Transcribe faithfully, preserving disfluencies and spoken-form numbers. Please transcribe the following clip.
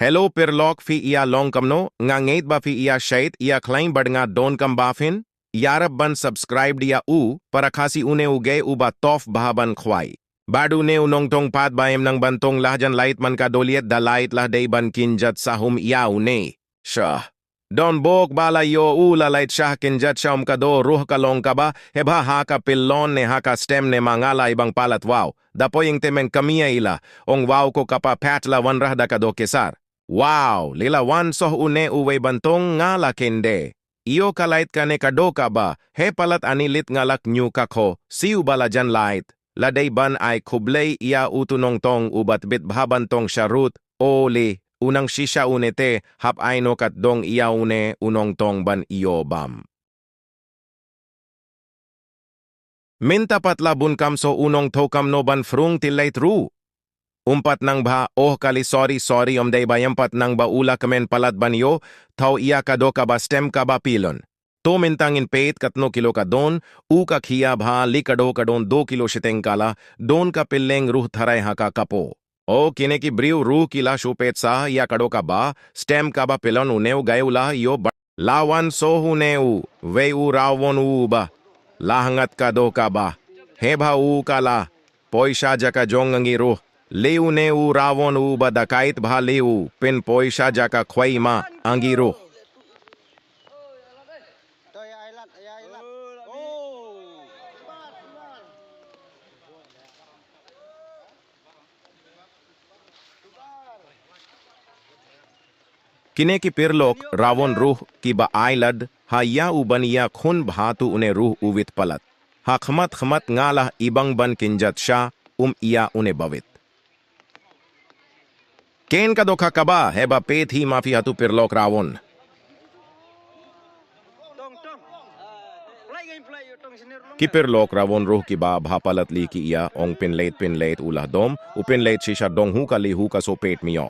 Hello pyrlok, phi ïa long kumno? Nga ngeit ba phi ïa shait ïa khlaiñ bad nga don kumba phin ïarap ban subscribe ïa u para Khasi une u gei uba tough bha ban khwai. Bad une u nongtong pat ba em nang ban tong lah jan lait man ka doliet da lait lah dei ban kynjat sah um ïa une. Shah. Don bok ba la ïoh u la lait shah kynjat sah um ka do ruh ka long kaba, heba ha ka pylon ne ha ka stem ne ma nga la i bang palat wow. Da poi ing te meng kamia ila, ong wow ko kapa pat la wanrah da ka do kesar. Wow, lila wan soh une uwei ban tong nga la kynde. Ïoh ka lait kane ka do kaba, he palat ani lit nga lak nyu ka kho, siu ba la jan lait. La dei ban ai khublei ïa utu nongtong uba tbit bha ban tong sharut, o le, u nang shisha une te, hap ai no kat dong ïa une u nongtong ban ïoh bam. Mynta pat la bun kam soh u nongtong kumno ban phrung tylait ruh. Um pat nang bha, oh kali sorry, sorry, um dei ba em pat nang ba u la kmen palat ban ïoh, thaw ïa ka do kaba stem kaba pylon. To mynta ngin peit katno kilo ka don, u ka khia bha li ka do ka don do kilo shiteng kala, don ka pylleng ruh tharai ha ka kapo. O kine ki briew ruh ki la shu peit sah ïa ka do kaba, stem kaba pylon une u gei u la ïoh ba. La wan soh une uwei u rawon uba. La hangat ka do kaba. Heba u ka la. Poisa jaka jong ngi ruh. Le une u rawon uba dakait bha le u pyn poisa jaka khwai ma ngi ruh. Kine ki pyrlok rawon ruh kiba ai lad ha ïa u ban ïa khun bha tu une ruh u wit palat. Ha khmat khmat nga lah i bang ban kynjat sah um ïa une ba wit. Ken ka do kha kaba heba peit hi ma phi hatu pyrlok rawon. Ki pyrlok rawon ruh kiba bha palat li ki ïa ong pynleit pynleit u lah dom, u pynleit shisha dong hu kali hu ka soh peit mio.